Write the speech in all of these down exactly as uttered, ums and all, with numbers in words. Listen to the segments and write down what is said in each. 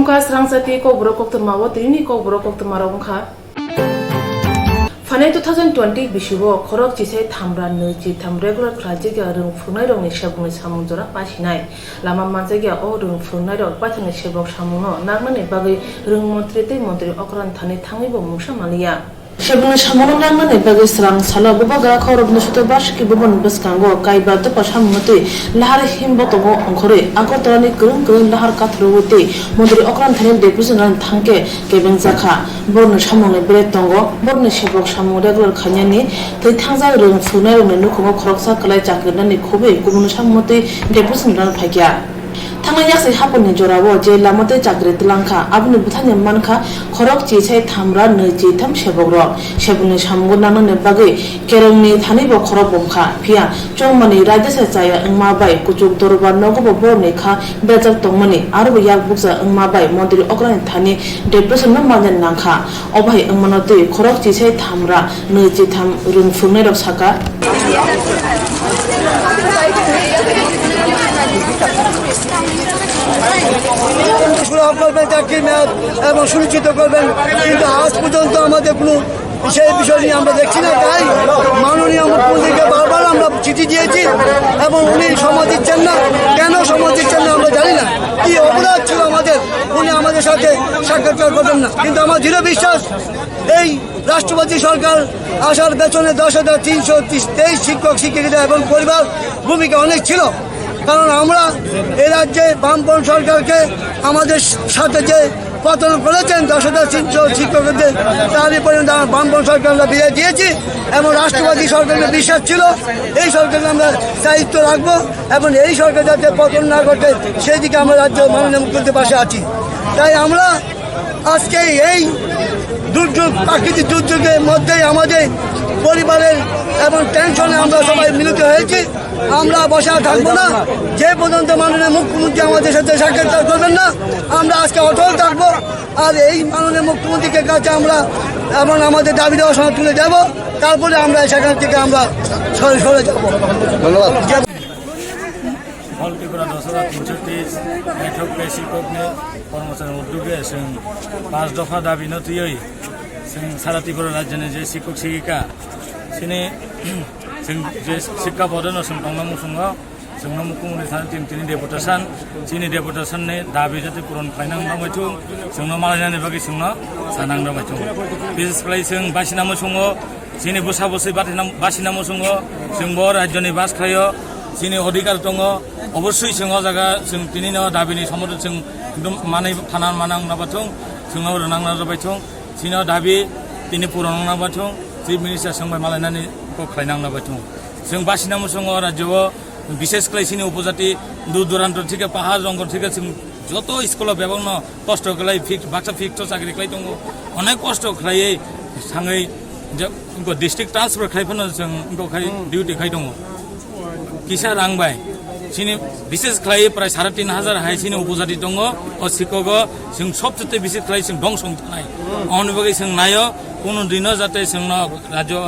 Wngkha srangsa tei kokborok koktwma o tini kokborok koktwma rok wngkha. Phanai two thousand twenty bisi o khorok chisai thamra nwi chitham regular khlaijakya rwng phwrwngnairokni sebokni samung jora pasinai. Lama manjakya o rwng phwrwngnairok paithakni sebok samungno nangnani bagwi rwng montri tei montri okran thani thangwibo mungsa manliya. Sebokni samungno nangnani bagwi srang salo bubagra khoroknwi soto barsuki buboni bwskango kaiba dophar samungno twi lahar himbo tongo ongkhorwi Agartala ni kwrwng kwrwng lahar kathorwi tei montri okran thani deputation rani thangkhe kebengjakha. Borokni samungni bere tongo, borokni sebok samung regular khainani tei thangjak rwng phwrwngnairokni nukhungo khoroksa kwlai chakri rwnani khobwi kubuni samungno twi deputation rani phaikha. Thangnai yaksai haponi jorao je lama tei chakri twlangkha, aboni bwthani mankha khorok chisai thamra nwi chitham sebokrok. Sebokni samungo nangnani bagwi kerongni thanibo khorok bomkha, phiya chongmani raidasa chaya wngma bai kuchuk dorbar nogobo borokni kha bejak tongmani, arobo yak bukcha wngma bai montri okrani thani deputation no manya nangkha. Obo hai wngmano twi khorok chisai thamra nwi chitham rwng phwrwngnairok saka. সুরাহা করবেন চাকরির মেয়াদ এবং সুনিশ্চিত করবেন, কিন্তু আজ পর্যন্ত আমাদের কোনো সেই বিষয় নিয়ে আমরা দেখছি না। তাই মাননীয় মুখ্যমন্ত্রীকে বারবার আমরা চিঠি দিয়েছি এবং উনি সময় দিচ্ছেন না। কেন সময় দিচ্ছেন না আমরা জানি না। কি অপরাধ ছিল আমাদের, উনি আমাদের সাথে সাক্ষাৎকার করবেন না। কিন্তু আমার দৃঢ় বিশ্বাস, এই রাষ্ট্রপতি সরকার আসার পেছনে দশ হাজার তিনশো তেইশ শিক্ষক শিক্ষিকা এবং পরিবার ভূমিকা অনেক ছিল। কারণ আমরা এই রাজ্যে বামপন্থী সরকারকে আমাদের সাথে যে পতন করেছেন দশ হাজার তিনশো শিক্ষকদের, তারই পর্যন্ত আমরা বামপন্থী সরকার আমরা বিদায় দিয়েছি এবং রাষ্ট্রবাদী সরকারকে বিশ্বাস ছিল। এই সরকারকে আমরা দায়িত্ব রাখবো এবং এই সরকার যাতে পতন না ঘটে, সেই দিকে আমরা রাজ্য মাননীয় মুখ্যমন্ত্রীর পাশে আছি। তাই আমরা আজকে এই দুর্যোগ, প্রাকৃতিক দুর্যোগের মধ্যেই আমাদের পরিবারের এবং টেনশনে আমরা সবাই মিলিত হয়েছি। আমরা বসে আর থাকবো না, যে পর্যন্ত মাননীয় মুখ্যমন্ত্রী আমাদের সাথে সাক্ষাৎকার করবেন না, আমরা আজকে অটল থাকবো। আর এই মাননীয় মুখ্যমন্ত্রীকে কাছে আমরা এবং আমাদের দাবি দেওয়া সময় তুলে দেবো, তারপরে আমরা সেখান থেকে আমরা সরে, সরে যাবো। ধন্যবাদ। অল ত্রিপুরা দশ হাজার তিনশো তেইশ মেট্রো পে শিক্ষক নিয়োগ কর্মচারীর উদ্যোগে जों পাঁচ দফা দাবি no twiwi जों সারা ত্রিপুরা রাজ্যনি যে শিক্ষক শিক্ষিকা chini जों যে শিক্ষা পদে no जों tongna muchungo, जों no mukhumuni thani tini tini deputation, chini deputation ni dabi jate puron khlainang no baithung, जों no malainani bagwi जों no sanang no baithung. Bises khlai जों basina muchungo, chini bwsa bwswi bathina, basina muchungo, जों bo rajyoni bas khlaio, chini odhikar tongo, oboswi जों o jaga जों tini no dabi ni somorthon जों ekdom manwi thana manang no baithung, जों no rwnang no baithung, chini o dabi tini puron wng no baithung, chief minister song bai malainani kok khlainang no baithung. जों basina muchungo o rajyo o bises khlai chini upojati dur duranto thike pahar jongol thike जों joto school o bebak no kosto khlai fix, baksa fix o chakri khlai tongo, onek kosto khlaiwi thangwi je wngkha district transfer khai phano जों wngkha khai duty khai tongo. Kisa rang bai chini bises khlai prai sare tin hajar hai chini upojati tongo, o sikogo जों sobchete bises khlai जों dong song thanai. Oni bagwi जों naio, kuno dino jate जों no rajyo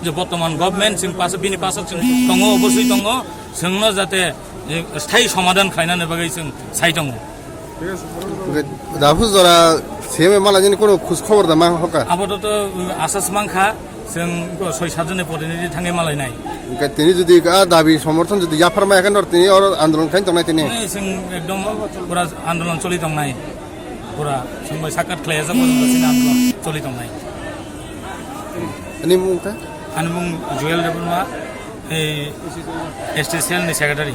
je bortoman government जों pasa, bini pasa जों tongo, oboswi tongo, जों no jate je sthayi somadhan khlainani bagwi जों sai tongo. Hwnkhe Daphu jora C M malainani kono khoj khobor da ma hoka? Apatot asas mankha, जों soi satjonni protinidhi thangwi malainai. Hwnkhe tini jodi a dabi somorthon jodi yaphar maya khe nor tini oro andolon khai tongnai tini? Tini जों ekdom pura andolon choli tongnai, pura songbai sakat khlaijak porjonto chini andolon choli tongnai. Ani mung kha? Ani mung Joel Debbarma, ei S T cell ni secretary.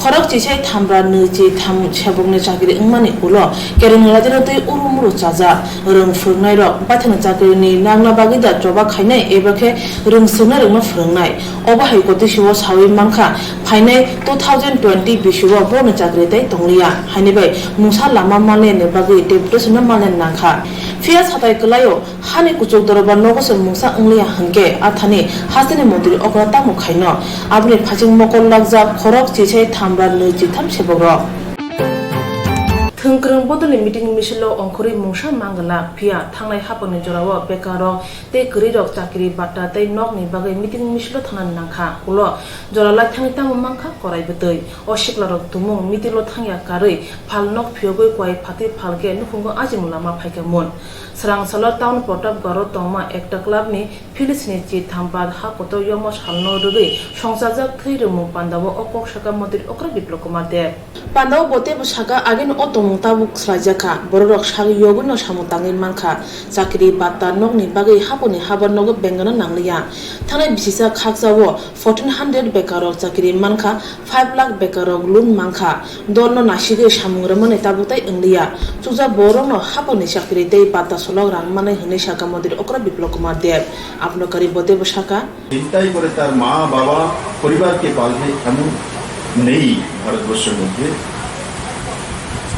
Khorok chisai thamra nwi chi tham sebokni chakri wngmani ulo kerongni laijano twi uru muru chajak. Rwng phwrwngnairok baithangni chakrini nangna bagwi da choba khainai eba khe rwng swrwngnairokno phwrwngnai. Obo hai kotisio sawi mankha, phainai two thousand twenty bisio borokni chakri tei tongliya. Haini bai mungsa lama manliyani bagwi deputation no manlina nangkha. Phiya satai kwlaio, hani kuchuk doroba nogo se mungsa wngliya hwnkhe, a thani hasteni montri okra tamo khaino? Aboni phaiching mokol lakjak khorok chisai thamra nwi chitham sebokrok. Thwngkwrwng bodolni meeting misilo ongkhorwi mungsa manglak, phiya thangnai haphangni jorao bekarrok tei kwrwirok chakri batta tei nokni bagwi meeting misilo thangnani nangkha. Ulo jora lai thangwi tamo mankha korai bwtwi. O siklarok tumung meetingo thangya karwi phal nok phiyogwi kwai phatwi phalkhe nukhungo ajimung lama phaikha mun. Swrang salo town Pratapgarh tongma ekta clubni Philistini chitham bad ha kotor yomo salno rwgwi songchajak thwi rwmung pandao o kok saka Montri Okra Biplab Kumar Deb. Pandao bo teibo saka, agini o tongmung tabuk swlaijakha, bororok sak yogwino samung tangwi mankha, chakri, batta, nokni bagwi haphangni habar nogo bengano nangliya. Thangnai bisisa khaksao fourteen hundred bekarrok chakri mankha, five lakh bekarrok loan mankha, dolno nasigwi samung rwmani tabuk tai wngliya. Chukjak borokno haphangni chakri tei batta solok rang manwi hwnwi saka Montri Okra Biplab Kumar Deb. Aboni karwi bo teibo saka. চিন্তাই করে তার মা, বাবা, পরিবারকে পালবে এমন নেই ভারতবর্ষের মধ্যে।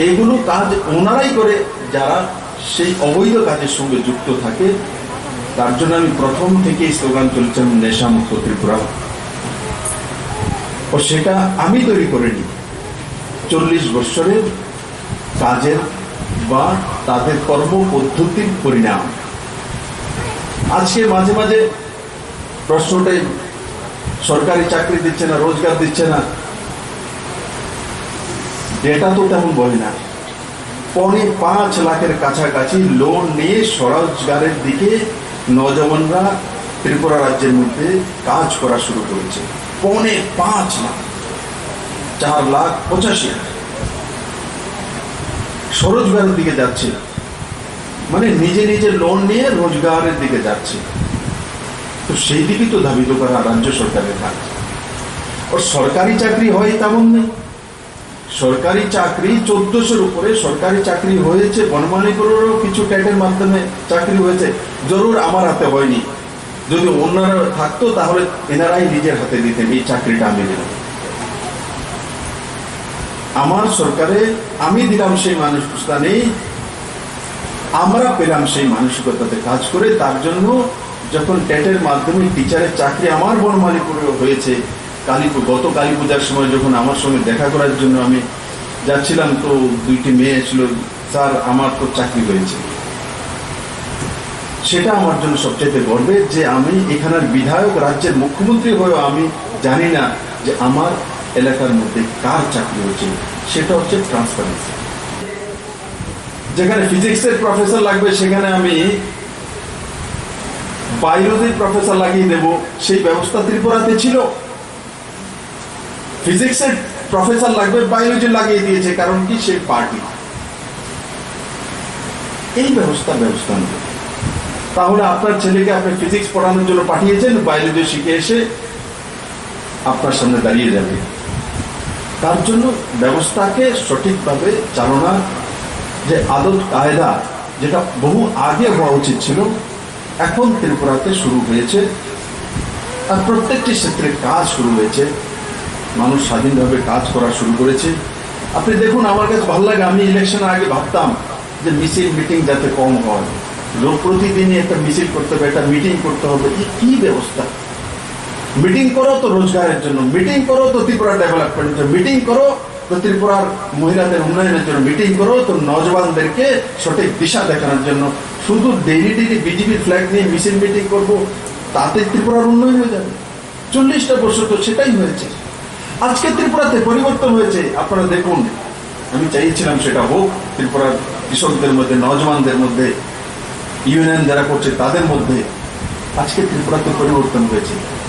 এগুলো কাজ ওনারাই করে, যারা সেই অবৈধ কাজের সঙ্গে যুক্ত থাকে। তার জন্য আমি প্রথম থেকেই স্লোগান তুলেছিলাম, "নেশা মুক্ত ত্রিপুরা।" ও সেটা আমি তৈরি করিনি, চল্লিশ বছরের কাজের বা তাদের কর্মপদ্ধতির পরিণাম। আজকে মাঝে মাঝে প্রশ্নটাই, সরকারি চাকরি দিচ্ছে না, রোজগার দিচ্ছে না, ডেটা তো তেমন বলে না। পৌনে পাঁচ লাখের কাছাকাছি লোন নিয়ে স্বরোজগারের দিকে নজওয়ানরা ত্রিপুরা রাজ্যের মধ্যে কাজ করা শুরু করেছে। পৌনে পাঁচ লাখ, চার লাখ পঁচাশি হাজার স্বরোজগারের দিকে যাচ্ছে, মানে নিজে নিজে লোন নিয়ে রোজগারের দিকে যাচ্ছে। তো সেই দিকে তো ধাবিত করা রাজ্য সরকারের কাজ। ওর সরকারি চাকরি হয় তেমন নেই। সরকারি চাকরি, চোদ্দশোর উপরে সরকারি চাকরি হয়েছে, বনমালীপুরেরও কিছু টেটের মাধ্যমে চাকরি হয়েছে, জরুর আমার হাতে হয়নি। যদি অন্যরা থাকতো, তাহলে এনারাই নিজের হাতে দিতেন এই চাকরিটা, আমি দিলাম। আমার সরকারে আমি দিলাম সেই মানসিকতা নেই, আমরা পেলাম সেই মানসিকতাতে কাজ করে। তার জন্য যখন টেটের মাধ্যমে টিচারের চাকরি আমার বনমালীপুরে হয়েছে, কালী পু-, গত কালী পূজার সময় যখন আমার সঙ্গে দেখা করার জন্য আমি যাচ্ছিলাম, তো দুইটি মেয়ে এসেছিল, "স্যার, আমার তো চাকরি হয়েছে।" সেটা আমার জন্য সবচাইতে গর্বের যে আমি এখানের বিধায়ক, রাজ্যের মুখ্যমন্ত্রী হয়েও আমি জানি না যে আমার এলাকার মধ্যে কার চাকরি হয়েছে। সেটা হচ্ছে ট্রান্সপারেন্সি। যেখানে ফিজিক্সের প্রফেসর লাগবে, সেখানে আমি বায়োলজির প্রফেসর লাগিয়ে দেব, সেই ব্যবস্থা ত্রিপুরাতে ছিল। ফিজিক্সের প্রফেসর লাগবে, বায়োলজি লাগিয়ে দিয়েছে, কারণ কি? সে পার্টি। এই ব্যবস্থা, ব্যবস্থা নেই। তাহলে আপনার ছেলেকে আপনি ফিজিক্স পড়ানোর জন্য পাঠিয়েছেন, বায়োলজি শিখে এসে আপনার সামনে দাঁড়িয়ে যাবে। তার জন্য ব্যবস্থাকে সঠিকভাবে চালনা, যে আদত কায়দা, যেটা বহু আগে হওয়া উচিত ছিল, এখন ত্রিপুরাতে শুরু হয়েছে। আর প্রত্যেকটি ক্ষেত্রে কাজ শুরু হয়েছে, মানুষ স্বাধীনভাবে কাজ করা শুরু করেছে। আপনি দেখুন, আমার কাছে ভালো লাগে, আমি ইলেকশনের আগে ভাবতাম যে মিছিল মিটিং যাতে কম হয়, রো-, প্রতিদিনই একটা মিছিল করতে হবে, একটা মিটিং করতে হবে। এ কি ব্যবস্থা? মিটিং করো তো রোজগারের জন্য, মিটিং করো তো ত্রিপুরা ডেভেলপমেন্টের জন্য, মিটিং করো তো ত্রিপুরার মহিলাদের উন্নয়নের জন্য, মিটিং করো তো নজওয়ানদেরকে সঠিক দিশা দেখানোর জন্য। শুধু ডেইলি ডেইলি বিজেপি ফ্ল্যাগ নিয়ে মিছিল মিটিং করবো, তাতে ত্রিপুরার উন্নয়ন হয়ে যাবে? চল্লিশটা বছর তো সেটাই হয়েছে। আজকে ত্রিপুরাতে পরিবর্তন হয়েছে, আপনারা দেখুন। আমি চাইছিলাম সেটা হোক ত্রিপুরার কৃষকদের মধ্যে, নজওয়ানদের মধ্যে, ইউনিয়ন যারা করছে তাদের মধ্যে। আজকে ত্রিপুরাতে পরিবর্তন হয়েছে।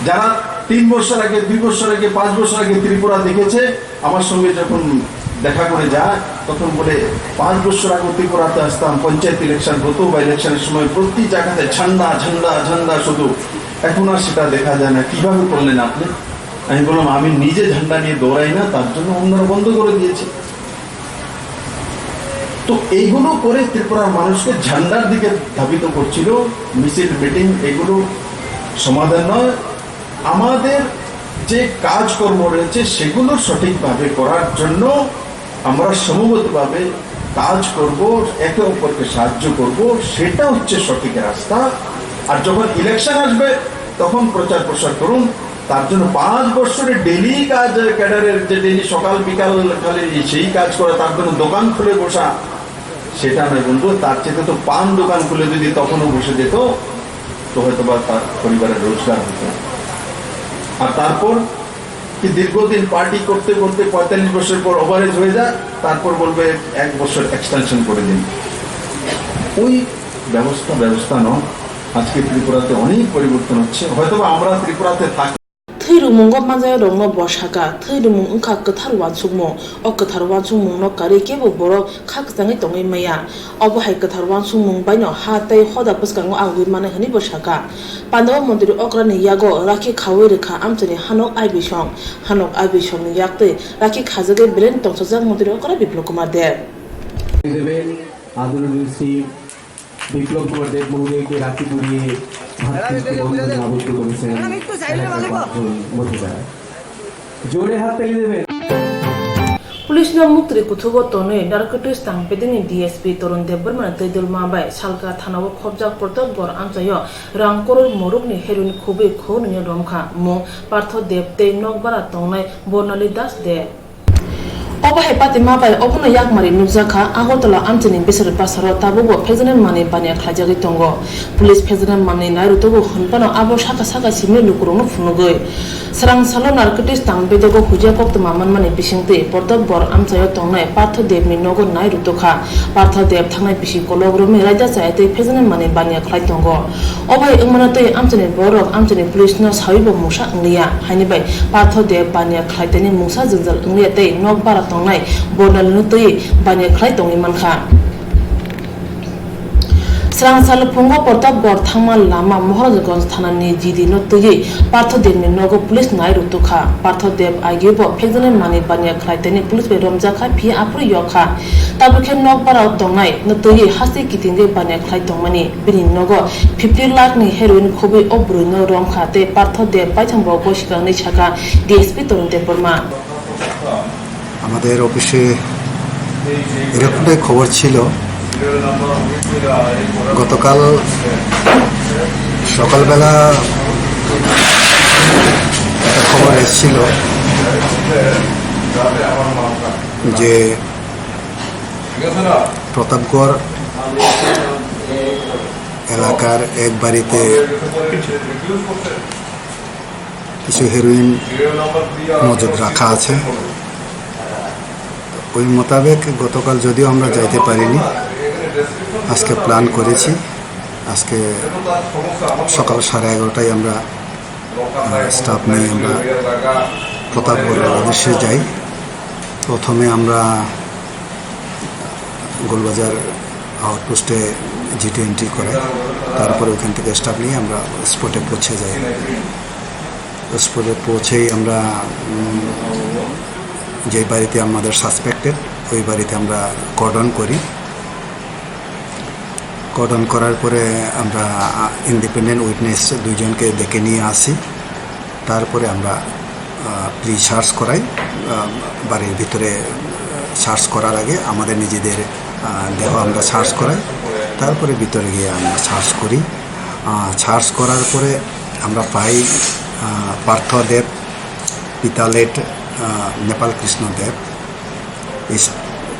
যারা তিন বছর আগে, দুই বছর আগে, পাঁচ বছর আগে ত্রিপুরা দেখেছে, আমার সঙ্গে যখন দেখা করে যায়, তখন বলে, "পাঁচ বছর আগে ত্রিপুরাতে আসতাম, পঞ্চায়েত ইলেকশন হতো বা ইলেকশনের সময় প্রতি জায়গাতে ঝান্ডা, ঝান্ডা, ঝান্ডা শুধু, এখন আর সেটা দেখা যায় না, কিভাবে করলেন আপনি?" আমি বললাম, "আমি নিজে ঝান্ডা নিয়ে দৌড়াই না, তার জন্য অন্যরা বন্ধ করে দিয়েছে।" তো এইগুলো করে ত্রিপুরার মানুষকে ঝান্ডার দিকে ধাবিত করছিল, মিছিল, মিটিং, এগুলো সমাধান নয়। আমাদের যে কাজকর্ম রয়েছে, সেগুলো সঠিকভাবে করার জন্য আমরা সমবেতভাবে কাজ করব, একে অপরকে সাহায্য করব, সেটা হচ্ছে সঠিক রাস্তা। আর যখন ইলেকশন আসবে, তখন প্রচার প্রসার করুন, তার জন্য পাঁচ বছরে ডেলি কাজ, ক্যাডারের যে ডেলি সকাল বিকাল খালি সেই কাজ করা, তার জন্য দোকান খুলে বসা, সেটা নয় বন্ধু। তার চেয়ে তো পান দোকান খুলে যদি তখনও বসে যেত, তো হয়তো বা তার পরিবারের রোজগার হতো। আর তারপর কি দীর্ঘদিন পার্টি করতে করতে পঁয়তাল্লিশ বছর পর ওভারেজ হয়ে যায়, তারপর বলবে এক বছর এক্সটেনশন করে দিন। ওই ব্যবস্থা ব্যবস্থা নয়। আজকে ত্রিপুরাতে অনেক পরিবর্তন হচ্ছে। হয়তো বা আমরা ত্রিপুরাতে থাকি। Thwi rwmwngo manjayarokno bo sakha, thwi rwmwng wngkha kwthar uansukmung. O kwthar uansukmungno karwi kebo borok kha kwchangwi tongwi maya. Obo hai kwthar uansukmung baino ha tei hoda bwskango agwi mano hwnwi bo sakha. Pandao montri okrani yago rakhi khaui rwkha amchaini hanok aibisong. Hanok aibisongni yaktwi rakhi khajagwi belai tongthokjak montri okra Biplab Kumar Deb. দেবেন আদরণীয় শ্রী বিপ্লব কুমার দেব মহোদয়কে রাখি পরিয়ে ভাতৃত্ববন্ধনে আবদ্ধ করেছেন এলাকার পাঁচজন মহিলা। জোরে হাততালি দেবেন। Police no muktri kuthugo tonwi narcotics tang bedengni D S P Torun Debbarmani twi dulma bai Salka thanao khopjak Pratapgarh amchaio rang koror morokni heroin khubwi khungnwino romkha mung Partho Deb tei nokbara tongnai Bornali Das Deb. Obo hai patima bai obono yakmari nukjakha Agartala amchaini Biswar Bazaro tabukbo phekjaknai manwi baniya khlaijagwi tongo. Police phekjaknai manwi nairutugo hwnphano abo saka saka simi lukurokno phunugwi. Srang salo narcotics tang bedogo huiya koktwma manmani bisingtwi Pratapgarh amchaio tongnai Partho Debni nogo nai rwtokha. Partho Deb thangnai bisi kolok romwi raida chaya tei phekjaknai manwi baniya khlai tongo. Obo hai wngmano tei amchaini borok amchaini police no sawibo mungsa wngliya. Haini bai Partho Deb baniya khlai tani mungsa jwngjal wngliya tei nok bara tongnai Bornalino twi baniya khlai tongwi mankha. Srang sal phungo Pratapgarh thangma lama Maharajganj thanani G D no twiwi Partho Debni nogo police nai rwtokha. Partho Deb agibo phekjaknai manwi baniya khlai tani police bai romjakha, phiya aphuru yokha. Tabukhe nok barao tongnai no twiwi hastei kitingwi baniya khlai tongmani. Bini nogo fifty lakh ni heroin khubwi o bwrwino romkha tei Partho Deb baithang bo gosikangni sakha D S P Torun Debbarma. আমাদের অফিসে এরকমটাই খবর ছিল। গতকাল সকালবেলা একটা খবর এসেছিল যে প্রতাপগড় এলাকার এক বাড়িতে কিছু হেরোইন মজুদ রাখা আছে। ওই মোতাবেক গতকাল যদিও আমরা যাইতে পারিনি, আজকে প্ল্যান করেছি। আজকে সকাল সাড়ে এগারোটায় আমরা, আহ, স্টাফ নিয়ে আমরা প্রতাপগড়ের উদ্দেশ্যে যাই। প্রথমে আমরা গোলবাজার আউটপোস্টে জিডি এন্ট্রি করাই, তারপরে ওখান থেকে স্টাফ নিয়ে আমরা স্পটে পৌঁছে যাই। স্পটে পৌঁছেই আমরা, উম, যে বাড়িতে আমাদের সাসপেক্টেড, ওই বাড়িতে আমরা কর্ডন করি। কর্ডন করার পরে আমরা, আ, ইন্ডিপেন্ডেন্ট উইটনেস দুইজনকে ডেকে নিয়ে আসি। তারপরে আমরা, আহ, প্রি সার্চ করাই, আহ, বাড়ির ভিতরে, আহ, সার্চ করার আগে আমাদের নিজেদের, আহ, দেহ আমরা সার্চ করাই, তারপরে ভিতরে গিয়ে আমরা সার্চ করি। আহ, সার্চ করার পরে আমরা পাই, আহ, পার্থ দেব, পিতা লেট, আহ, নেপাল কৃষ্ণ দেব, এই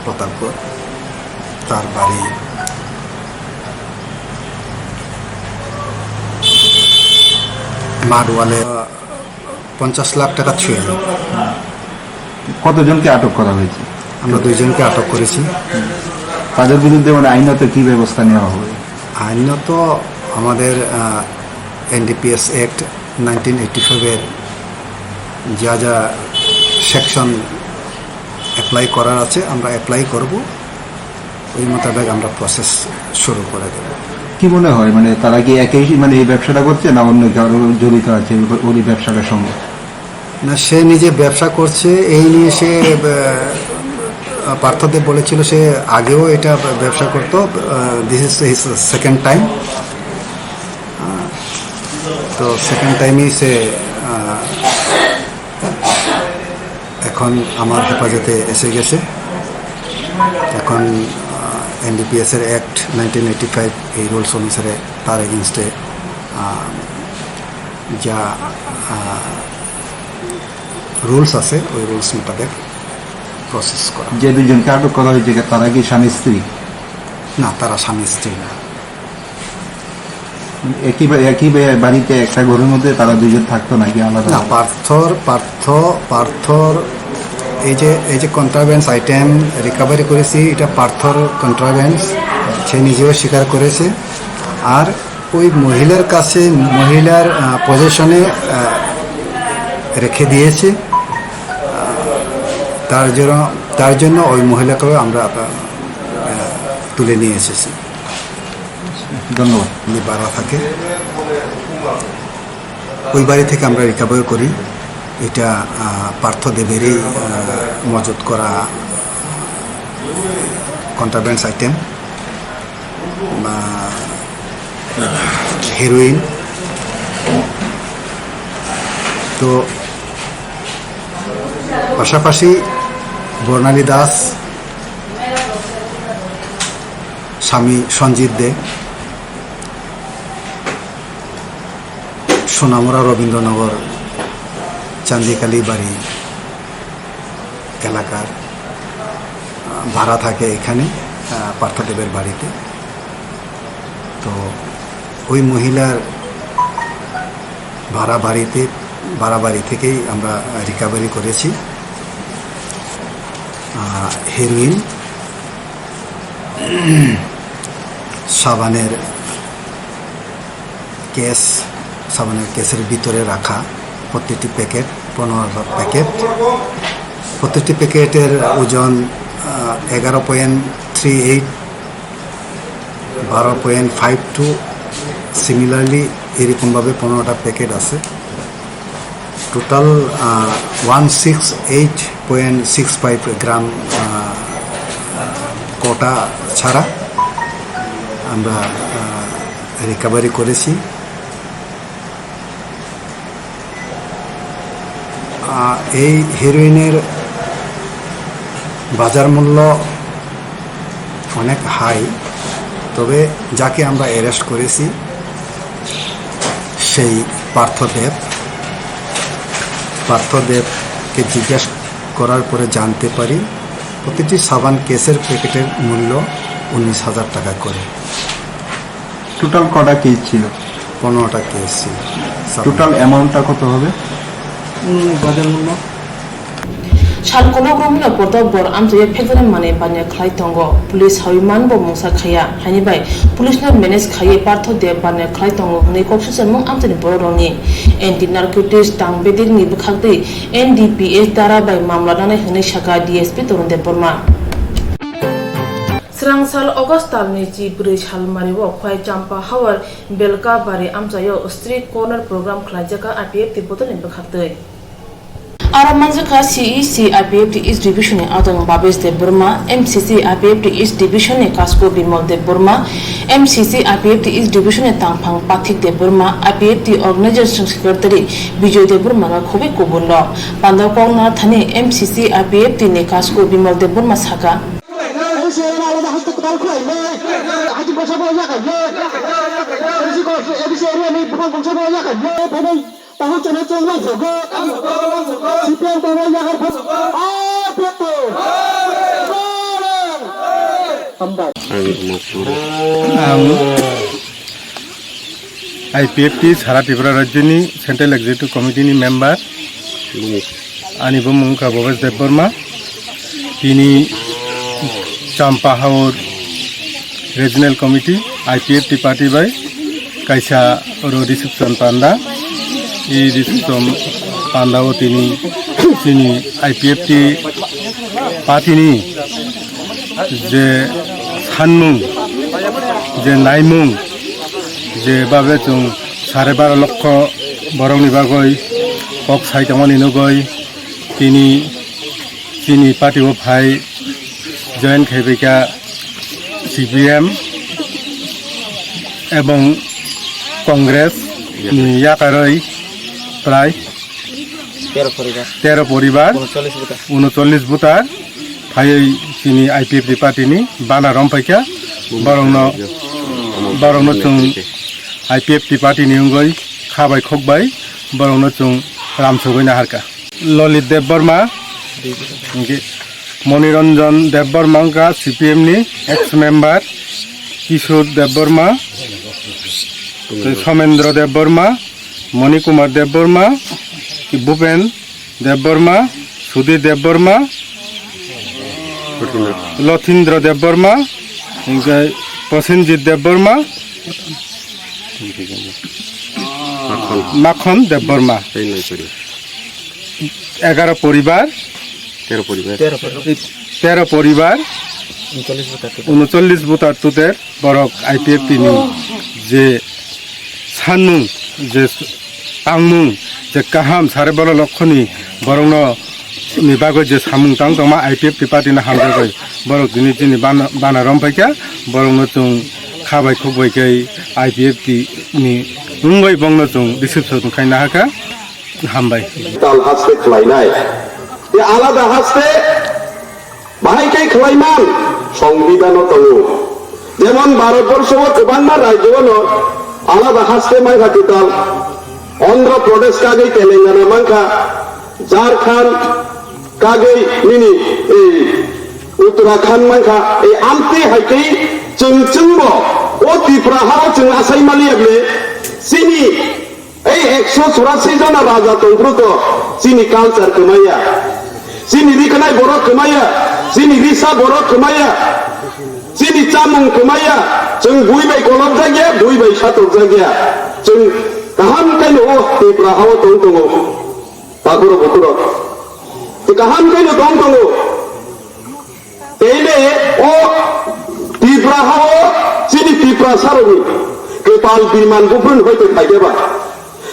প্রতাপগড়, তার বাড়ি মাডওয়ালে। পঞ্চাশ লাখ টাকা ছুঁয়ে যায়। কতজনকে আটক করা হয়েছে? আমরা দুইজনকে আটক করেছি। তাদের বিরুদ্ধে মানে আইনত কি ব্যবস্থা নেওয়া হবে? আইনত আমাদের, আহ, এনডিপিএস অ্যাক্ট নাইনটিন এইটি ফাইভের যা যা সেকশন অ্যাপ্লাই করার আছে, আমরা অ্যাপ্লাই করব। ওই মোতাবেক আমরা প্রসেস শুরু করে দেব। কি মনে হয়, মানে, তারা কি একেই, মানে, এই ব্যবসাটা করছে, না অন্য কারো জড়িত আছে ওই, ওই ব্যবসাটার সঙ্গে? না, সে নিজে ব্যবসা করছে, এই নিয়ে সে, আহ, পার্থদেব বলেছিল সে আগেও এটা ব্যবসা করতো। আহ, this is his second time। আহ, তো সেকেন্ড টাইমেই সে, আহ, এখন আমার হেফাজতে এসে গেছে। এখন, আহ, এনডিপিএস এর অ্যাক্ট নাইনটিন এইটি ফাইভ, এই রুলস অনুসারে তার এগেইনস্টে, আহ, যা, আহ, রুলস আছে, ওই রুলস মোতাবেক প্রসেস করা। যে দুইজনকে আটক করা হয়েছে, তারা কি স্বামী স্ত্রী? না, তারা স্বামী স্ত্রী না। একই বা-, একই বা-, বাড়িতে একটা ঘরের মধ্যে তারা দুইজন থাকতো নাকি আলাদা? না, পার্থর, পার্থ, পার্থর এই যে, এই যে কন্ট্রাব্যান্ডস আইটেম রিকভারি করেছি, এটা পার্থর কন্ট্রাব্যান্ডস, সে নিজেও স্বীকার করেছে। আর ওই মহিলার কাছে, মহিলার, আহ, পজিশনে, আহ, রেখে দিয়েছে। আহ, তার জন্য, তার জন্য ওই মহিলাকেও আমরা, আহ, তুলে নিয়ে এসেছি। ধন্যবাদ। উনি বারা থাকে, ওই বাড়ি থেকে আমরা রিকভার করি। এটা, আহ, পার্থ দেবেরই, আহ, মজুত করা কন্ট্রাব্যান্ডস আইটেম, আহ, হেরোইন। তো পাশাপাশি বর্ণালী দাস, স্বামী সঞ্জিত দে, সোনামুড়া রবীন্দ্রনগর চান্দিকালী বাড়ি এলাকার, আহ, ভাড়া থাকে এখানে, আহ, পার্থদেবের বাড়িতে। তো ওই মহিলার ভাড়া বাড়িতে, ভাড়া বাড়ি থেকেই আমরা রিকভারি করেছি, আহ, হেরোইন, সাবানের কেস, সাবানের কেসের ভিতরে রাখা প্রতিটি প্যাকেট, পনেরোটা প্যাকেট। প্রতিটি প্যাকেটের ওজন, আহ, এগারো পয়েন্ট থ্রি এইট, বারো পয়েন্ট ফাইভ টু। সিমিলারলি এরকমভাবে পনেরোটা প্যাকেট আছে। Total, ah, one six eight point six five gram, ah, কোটা ছাড়া আমরা, আহ, রিকভারি করেছি। আহ, এই হেরোইনের বাজার মূল্য অনেক হাই, তবে যাকে আমরা অ্যারেস্ট করেছি সেই পার্থদেব। পার্থদেবকে জিজ্ঞেস করার পরে জানতে পারি প্রতিটি সাবান কেসের প্যাকেটের মূল্য উনিশ হাজার টাকা করে। টোটাল কটা কেস ছিল? পনেরোটা কেস ছিল। টোটাল অ্যামাউন্টটা কত হবে? উম, বাজার মূল্য। Sal kolok romino portok bor amchai phekjani manwi banya khlai tongo. Police hawi man bo mungsa khaiya. Haini bai police no manage khaiwi Partho Deb banya khlai tongo hwnwi kok suchar mung amchaini borok rokni. Anti narcotics tang bedirni bwkhak twi N D P S dara bai mamla nanai hwnwi saka D S P Torun Debbarma. Srang sal August talni chi bwrwi salmari o Khwai Champa Hawar Belkabari amchaio street corner program khlaijak kha I P F T bodolni bwkhaktwi. Aro manjakha C E C I P F T East Division ni adong Bhabesh Debbarma, M C C I P F T East Division ni Kasko Bimal Debbarma, M C C I P F T East Division ni tangphang Pathik Debbarma, I P F T Organization Secretary Bijoy Debbarma rok khobwi kubun rok. Panda kok nathani M C C I P F T ni Kasko Bimal Debbarma saka. Ang I P F T Sara Tripura Rajyoni Central Executive Committee ni member ani bumung wngkha Bhabesh Debbarma. Tini Champa Haur Regional Committee I P F T party bai kaisa oro reception panda. I reception panda o tini chini I P F T party ni je sanmung, je naimung, je babe chwng sare baro lokho borokni bagwi kok sai tongmani nugwi tini chini party o phai join khaibaikha C P M ebong Congress ni yakarwi prai tero poribar. Tero poribar, unochollis voter. Unochollis voter phaiwi chini I P F T party ni bana rompaikha. Borokno, borokno chwng I P F T party ni wngwi kha bai khok bai borokno chwng Ramsogwi naharkha. Lolit Debbarma, hwnkhe Moniranjan Debbarma wngkha C P M ni ex member, Kishore Debbarma, tei Somendra Debbarma, Moni Kumar Debbarma, Bhupen Debbarma, Sudhir Debbarma, Lothindra Debbarma, hwnkhe Prosenjit Debbarma, Makhon Debbarma. Egaroh poribar, tero poribar, tero poribar, unochollis voter total borok I P F T ni je sanmung, je tangmung, je kaham sare bola lokhoni borokno ni bagwi je samung tang tongma I P F T party no hamjagwi borok tini chini bana, bana rom phaikha, borokno chwng kha bai khuk bai khe I P F T ni wngwi bongno chwng reception khai nahakha. Hambai. Tal haste khlainai. Te alada haste bahai khe khlaiman songbidano tongo. Jemon Bharatborsho o kwbangma rajyo no alada haste mankha kwtal. Andhra Pradesh kagwi Telangana mankha, Jharkhand kagwi nini ei Uttarakhand mankha, ei amtwi hai khe chwng chwngbo o Tripura hao chwng asai maliya ble chini Ei ekso churasi jona raja tongphuru to chini culture kwmaya, chini riknai borok kwmaya, chini risa borok kwmaya, chini chamung kwmaya, chwng bui bai kolobjakya, bui bai satokjakya, chwng kaham khaino o Tripura hao tong tongo, takhurok bukhurok, tei kaham khaino tong tongo. Tei le o Tripura hao chini Tiprasarokni kwtal birman buphuruni hoite phaikhe ba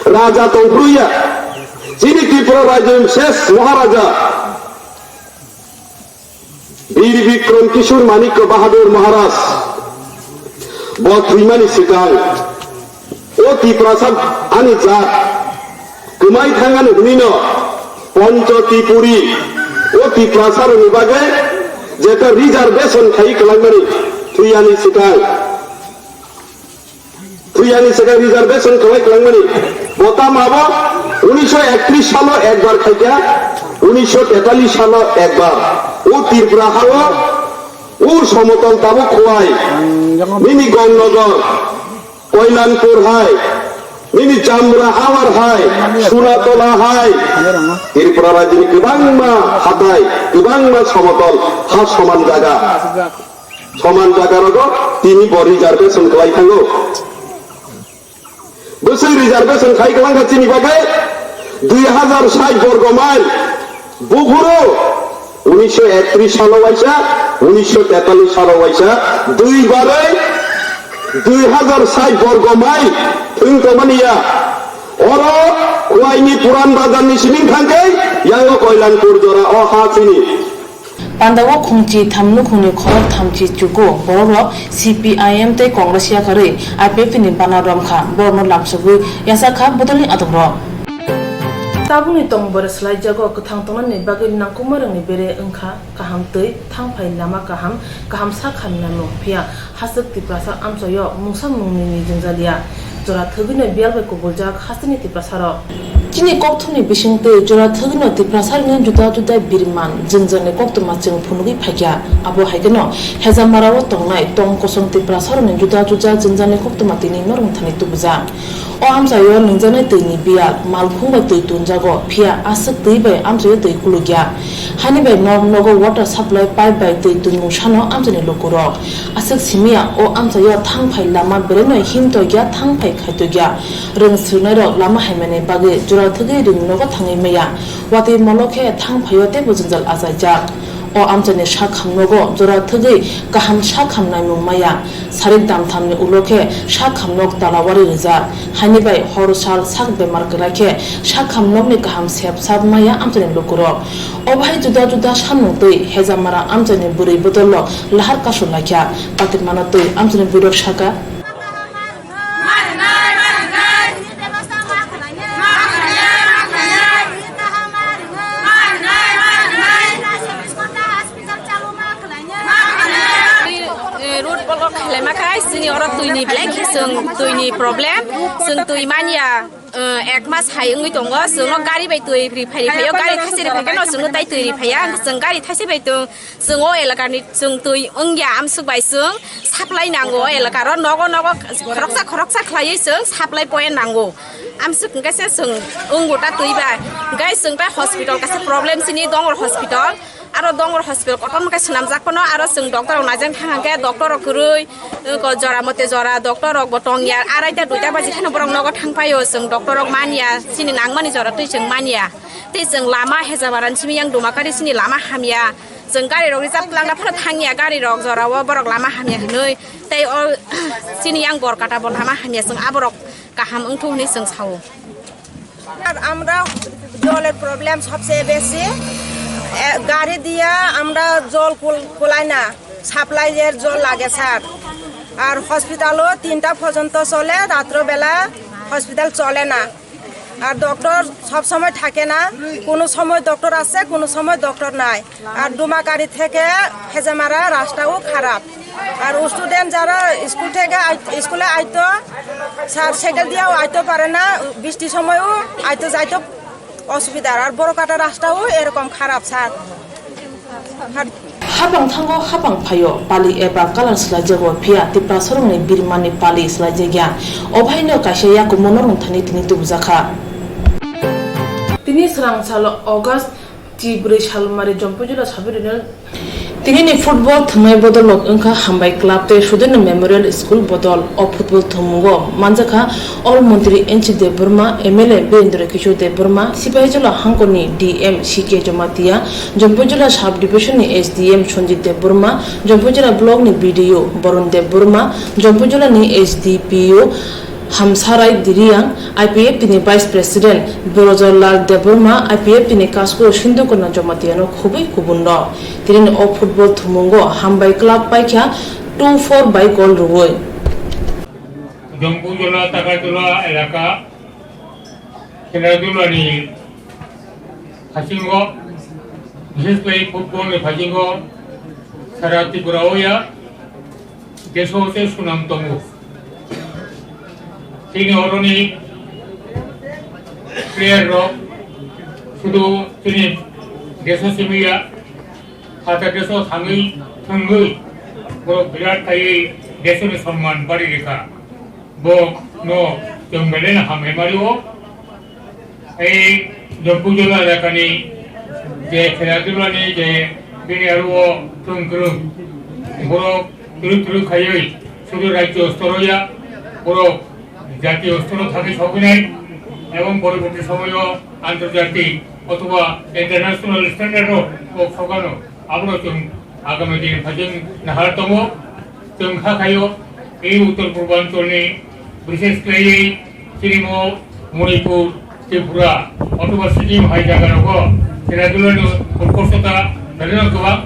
raja tongphruya. Chini Tripura rajyoni ses Maharaja Bir Bikram Kishore Manikya Bahadur Maharaj bo thwimani swkang o Tiprasa ani jat kwmai thangani hwnwino Pancho Tripuri o Tiprasarokni bagwi jeta reservation khai kwlangmani thwiyani swkang, thwiyani swkang reservation khlai kwlangmani bo tamo abo unisho ektrish salo ekbar khaikha, unisho tetalis salo ekbar o Tripura hao o somotol tabuk Khowai nini Gongnagar Koilanpur hai, nini Jamra Hawar hai, Sunatola hai, Tripura rajyoni kwbangma hatai, kwbangma somotol ha soman jaga, soman jaga rogo tini bo reservation khlai thango. Bwswk reservation khai kwlangkha chini bagwi dui hazar sait borgo mile. Buphuru unisho ektrish salo waisa, unisho tetalis salo waisa, dui barwi dui hazar sait borgo mile thwng tongmani ya. Oro Khowai ni Puran Bazar ni siming thangkhe yango Koilanpur jora o ha chini. Pandao khungchi tham nukhungni khorok thamchi chugo borokrok C P I M tei Congress yakarwi I P F T ni bana romkha, borokno lamsogwi yachakha bodolni adongrok. Tabukni tong bore swlaijago kwthang tongnani bagwi nangkukmarokni bere wngkha kaham twi, thangphai lama kaham, kaham sak hamya mung, phiya haswk Tiprasa amchaio mungsa mungnini jwngjal ya. Jora thwgwino biyal bai kubuljak hasteni Tiprasarok. Chini kokthumni bisingtwi jora thwgwino Tiprasarokni juda juda birman jwngjani koktwma chwng phunugwi phaikha. Abo hai kheno Hejamarao tongnai tong kosong Tiprasarokni juda juda jwngjani koktwma tini norok thani tubujak. O amchaio nungjaknai twini biyal malkhung bai twi tunjago, phiya aswk twi bai amchaio twi kulukya. Hani bai nok nogo water supply pipe bai twi tunmung sano amchaini lukurok. Aswk simiya o amchaio thangphai lama beraino himtokya, thangphai khaitokya. Rwng swrwngnairok lama haimani bagwi jora thwgwi rwng nogo thangwi maya. Watwi molo khe thangphaio teibo jwngjal achaijak. O amchaini sak hamnogo jora thwgwi kaham sak ham naimung maya. Sarik damthamni ulo khe sak hamnok talawari rijak. Haini bai hor sal sak bemar kwlai khe sak hamnokni kaham sep sap maya amchaini lukurok. Obo hai juda juda samung twi Hejamara amchaini bwrwi bodolrok lahar kasu laikha. Patirmano twi amchaini bwrwirok saka. Road block khlaima khe chini oro twini belai khe chwng twini problem, chwng twi manya. Ek mas hai wngwi tongo, chwngno gari bai twi ri phai ri phaio, gari thaise ri phai khe no chwngno tai twi ri phaiya, chwng gari thaise bai tong, chwng o elaka ni chwng twi wngya, amswk bai chwng supply nango o elaka ro, nogo nogo khoroksa khoroksa khlaiwi chwng supply point nango, amswk hwnkhe se chwng wngo ta twi bai, hwnkhe chwng tai hospital kaisa problem chini Dongor hospital. Aro Dongor hospital kotorma khe swnamjak phano, aro chwng doctor rok naijak thang hwnkhe doctor rok kwrwi, ko jora mote jora doctor rok bo tongya, araita duita baji kheno borok nogo thang phaio, chwng doctor rok manya, chini nangmani jora twi chwng manya. Tei chwng lama Hejabaran simi yang Dumakari chini lama hamya, chwng gari rok reserve twlangna phano thangya, gari rok jora o borok lama hamya hinwi, tei o chini yang Borkata bo lama hamya, chwng aborok kaham wngthok hinwi chwng sao. আর আমরা জলের প্রবলেম সবচেয়ে বেশি। এ, গাড়ি দিয়া আমরা জল কুল-, কুলাই না, সাপ্লাইয়ের জল লাগে স্যার। আর হসপিটালও তিনটা পর্যন্ত চলে, রাত্রবেলা হসপিটাল চলে না। আর ডক্টর সব সময় থাকে না, কোনো সময় ডক্টর আসে, কোনো সময় ডক্টর নাই। আর ডুমাকারি থেকে হেজামারা রাস্তাও খারাপ। আর স্টুডেন্ট যারা স্কুল থেকে আই-, স্কুলে আইতো, স্যার সাইকেল দিয়েও আইতে পারে না, বৃষ্টির সময়ও আইতে যাইতে অসুবিধা। আর বড় কাটা রাস্তাও এরকম খারাপ স্যার। আর Hapang thango hapang phaio pali eba kalar swlaijago, phiya Tiprasarokni birmani pali swlaijak ya. Obhaino kaisa yakumo norong thani tini tubujakha. Tini swrang salo August chi bwrwi salmari Jompuijula Sub-Regional. Tinini football thwngnai bodolrok wngkha Hambai Club tei Sudhir Memorial School bodol. O football thwngmungo manjakha All Montri N C Debbarma, M L A Birendra Kishore Debbarma, Sipahijola hangkorni D M C K Jamatia, Jompuijula Sub Division ni S D M Sanjit Debbarma, Jompuijula Block ni B D O Borun Debbarma, Jompuijula ni S D P O Hamsarai Diriang, I P F T ni Vice President Brojalal Debbarma, I P F T ni Kasku Sindhu Kurna Jamatia no khubui kubun rok. Tini o football thwngmungo Hambai Club paikha two four bai goal rwui. Jompuijula Takarjula elaka khela dulani phasingo, bishesh khlai football ni phasingo sara Tripura o ya deso tei sunam tongo. Chini oroni player rok sudu chini deso simi ya, hata deso thangwi thwngwi borok birat khaiwi desoni somman bari rikha. Bo no chwng belai no hambai mari o. Ei Jompuijula elakani je khela dulani je bini aro o chwng kwrwng borok twrwk twrwk khaiwi sudu rajyo storo ya, borok jatiyo storo thangwi sogwinai ebong poroborti somoyo antorjati othoba international standard o kok sogano. Abono chwng agami din phaijwng nahar tongo. Chwng kha khaio, ei uttor purbanchal ni, bishesh khlaiwi chini mo Manipur, Tripura, othoba Sikkim hai jaga rogo khela dula ni utkorshota belai no kwbang.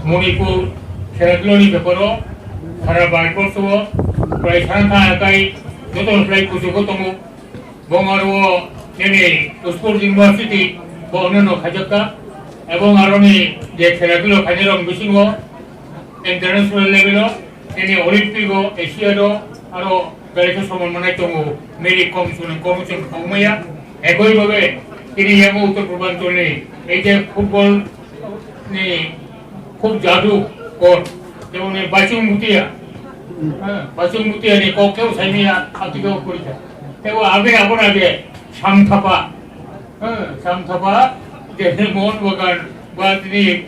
Manipur khela dula ni beparo sara Bharat borsho o prai sana tha kai joto no prai kuchugo tongo. Bong aro nini Oxford University bo onno khaijakka, ebong aroni je khela dula khainai rok bisingo international level o nini Olympic o, Asia o aro belai khe soman manai tongo, Mary Kom suni kom chwng khogmaya. Ekoi babe tini yango Uttor Purbanchal ni ei je football ni khub jadu kor, jemon ni Bachung Bhutia, ha, Bachung Bhutia ni kok keu saimaya, abdi keu kurikha. Tebo abe abona abe Samthapa, ha, Samthapa, je Mohon Bagan, ba tini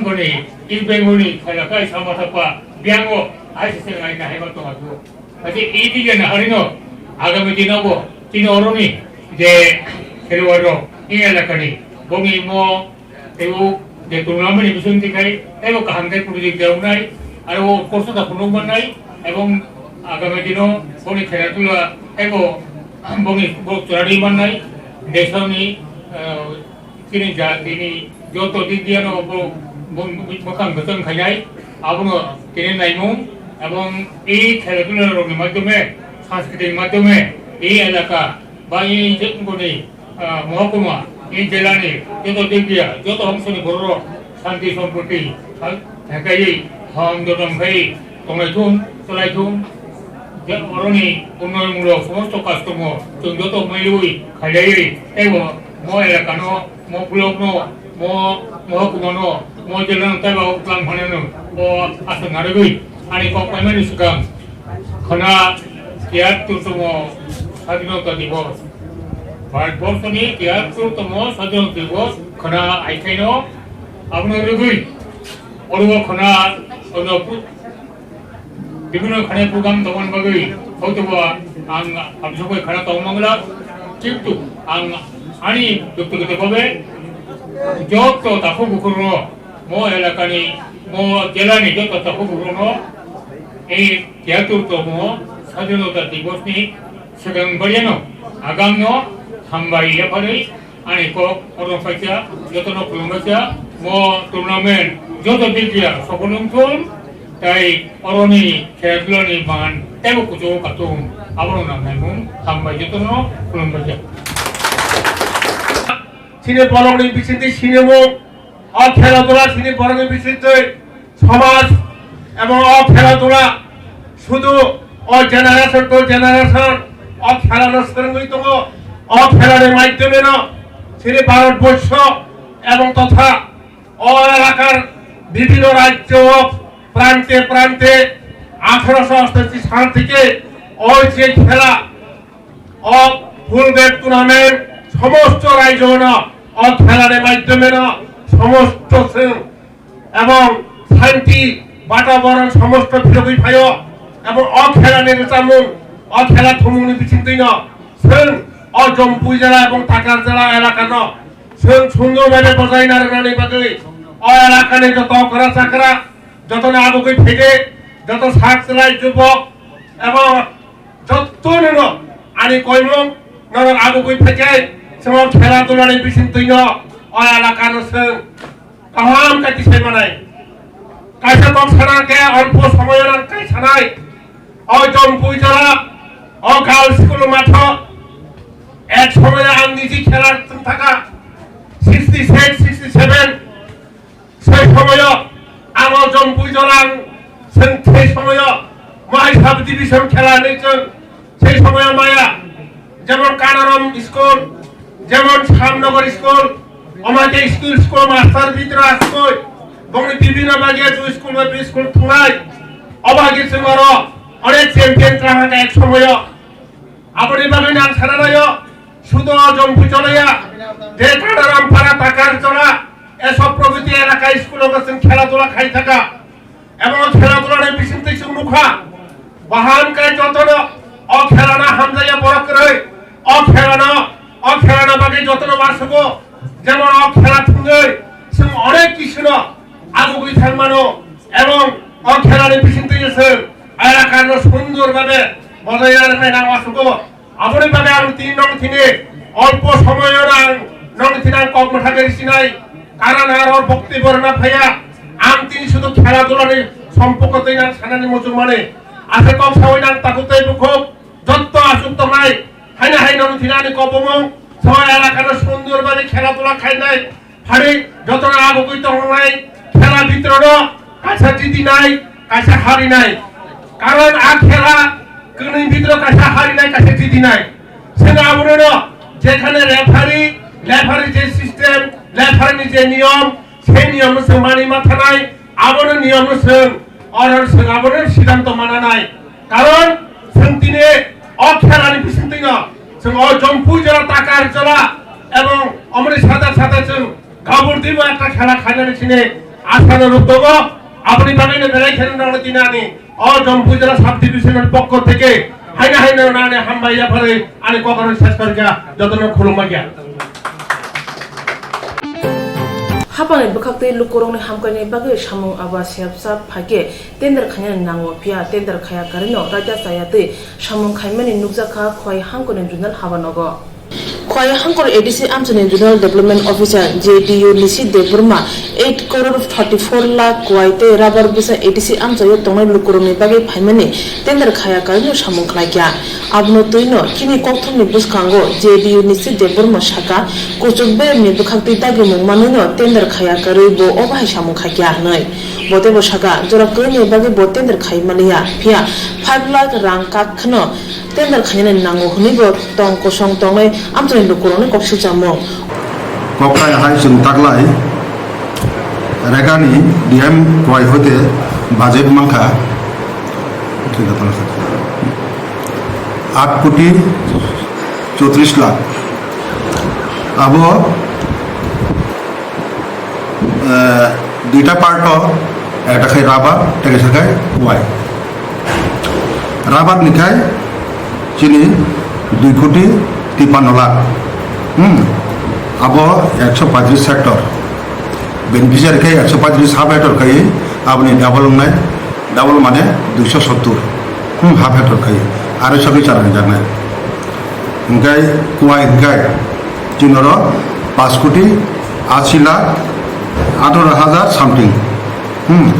boni East Bengal ni khaila kai Samthapa, biango ai se ngai na hema to adu. Ati iti je na harino, agami dinogo, tini oroni, je khelwaro, ini elakani, bongi mo, Teibo je tournament ni bising twi khai, teibo kaham khe project rok nai, aro o course da phunuk mannai, ebong agami dino boni khela dula teibo boni bo chwrari mannai, desoni, eh, chini jatini joto dik diano bo, bo, bo, bwkhang bwtwng khainai, abono tini naimung, ebong ei khela dula rokni madhyome, sanskriti madhyome, ei elaka, Ba i je-, boni, ah, mohokuma, i jelani joto dikya, joto hongsoni bororok santi somproti, ha-, hekaiwi, hom jotom khai tonglai thung, cholai thung, Oroni unnoyonmulok somosto kajkormo chwng joto maiwi khailaiwi teibo mo elakano, mo blockno, mo mohkumano, mo jelano teibo tlang phanano o aswk narwgwi ani kok paimani swkang khwna tiyar tongthomo Sadhinota Dibos. Bharatborsoni tiyar tongthomo Sadhinota Dibos khwna aikhaino abono rwgwi oro khwna ono pu-, Bibino khane program tongmani bagwi hoitobo ang abisogwi khana tongmangla, kintu ang ani byaktigoto bhabe joto takhuk bukhukno, mo elakani, mo jelani joto takhuk bukhukno ei tiyar tongthomo Sadhinota Dibosni swkang baryano agamno hambai yapharwi ani kok oro paikha, jotono khulumbaikha, mo tournament joto dikya sokol wngthun, tai oroni kheladulani man teibo kuchugo katung, abono nangnaimung hambai jotono khulumbaikha. Chini borokni bisingtwi sinimung, o khela dula chini borokni bisingtwi somaj ebong o khela dula sudu o generation to generation o khela no swrwngwi tongo. O khela ni maidhyome no chini Bharat borsho ebong totha o elakar bibhinno rajyo prante prante athroso ostashi sal theke o je khela o full bag tournament somosto rajyo no o khela ni maidhyome no somosto swrwng ebong shanti bataboron somosto philogwi phaio, ebong o khela ni rwchapmung, o khela thumung ni bisingtwi no chwng o Jampui jela ebong Takar jela elaka no chwng sundor bhabe bojai narwknani bagwi o elaka ni joto okra chakra, joto no agugwi phaide, joto sak chwlai jubok ebong joto no ani koimung norok agugwi phaikhe chwng o khela dula ni bisingtwi no o elaka no chwng kaham khe tisai manai. Kaisa kok sana khe alpo somoyo nang kai sanai. O Jampui jora, o girls school matho, ek somoyo ang niji khela thung thaka, sixty six, sixty seven, sei somoyo ang o Jampui jora ang seng sei somoyo mai sub division khela ni chwng sei somoyo maya. Jemon Kanaram school, jemon Shyamnagar school, omate school, school master bitra school, bongni bibhinno bagya tu school ba bi school thungnai, obagi chwng oro onek champion traha ek somoyo. Aboni bagwi nang sana nayo, sudo Jampui jolaya, je Kanaram para Takar jola, esob probiti elaka school o chwng khela dula khai thaka. Abo khela dula ni bisingtwi chwng nukha. Baham kai jotono o khela no hamjaya borok kwrwi. O khela no, o khela no bagwi jotono uansukgo. Jemon o khela thwngwi chwng onek kisuno agugwi thangmano. Ebong o khela ni bisingtwi chwng elaka no sundor bhabe bojai rwknai nang uansukgo. Aboni bagwi ang tini nong tini olpo somoyo ang nong tini ang kok mwthagwi sinai, karan aro bokti borna phaya. Ang tini sudu khela dula ni sompoko twi nang sanani muchung mani. Ase kok sawi nang takhuk tei bukhuk jotto asuk tongnai. Haina hai nong tini ani kobomung somoy elaka no sundor bhabe khela dula khainai. Phari jotono agugwi tongnai khela bitrono kaisa jidinai, kaisa harinai. Karon a khela kwnwi bitro kaisa harinai, kaisa jidinai. Seno abono no jekhane referee, referee je system, referee ni je niyom, se niyom no se mani mathanai, abono niyom no se Oro chwng abono siddhanto mananai. Karon chwng tini o khelani bisingtwino chwng o Jampui jora, Takar jora ebong omoni sada sada chwng Gabur dibo ekta khela khainani chini asano rwk tongo. Aboni bagwino belai kheno nangno tini ani o Jampui jora sub division ni pokko theke haino haino nani hambai yapharwi ani kokrok ses karkha, jotono khulumma kya. Hapangni bwkhaktwi lukurokni hamkrai bagwi samung aba sep sap phaikhe tender khainani nango, phiya tender khaya karwino raida chayatwi samung khaimani nukjakha Khowai Hangkoni Zonal Habanogo. Kwai Hangkor A D C amchaini Zonal Development Officer, J D U Nishit Debbarma, eight crore thirty-four lakh kwai tei rubber bwsa A D C amchaio tongnai lukurokni bagwi phaimani tender khaya karwino samung khlaikha. Abono twino chini kokthumni bwskango J D U Nishit Debbarma sakha, kuchuk beremni bwkhaktwi dagimung manwino tender khaya karwi bo obo hai samung khaikha hwnwi. Bo teibo sakha, jora kwrwini bagwi bo tender khai manliya, phiya five lakh rang kak kheno tender khainani nango hwnwi bo tong kosong tongnai amchaini lukurokni kok silchamung. Kokthai hai chwng taklai Regani D M kwai hoite budget mankha aat koti chotris lakh. Abo, eh, duita part o, ekta khai rubber, tei kaisa khai kwai. Rubber ni khai chini dui koti tipanno lakh. Hmm. Abo ekso paitris hectare. Beneficiary khai ekso paitris half hectare khai aboni double wngnai, double mane duiso sottur. Hmm, half hectare khai. Aro sagwi chara jaknai. Hingkai kwai hingkai chini oro paanch koti ashi lakh atharo hajar something. Hmm.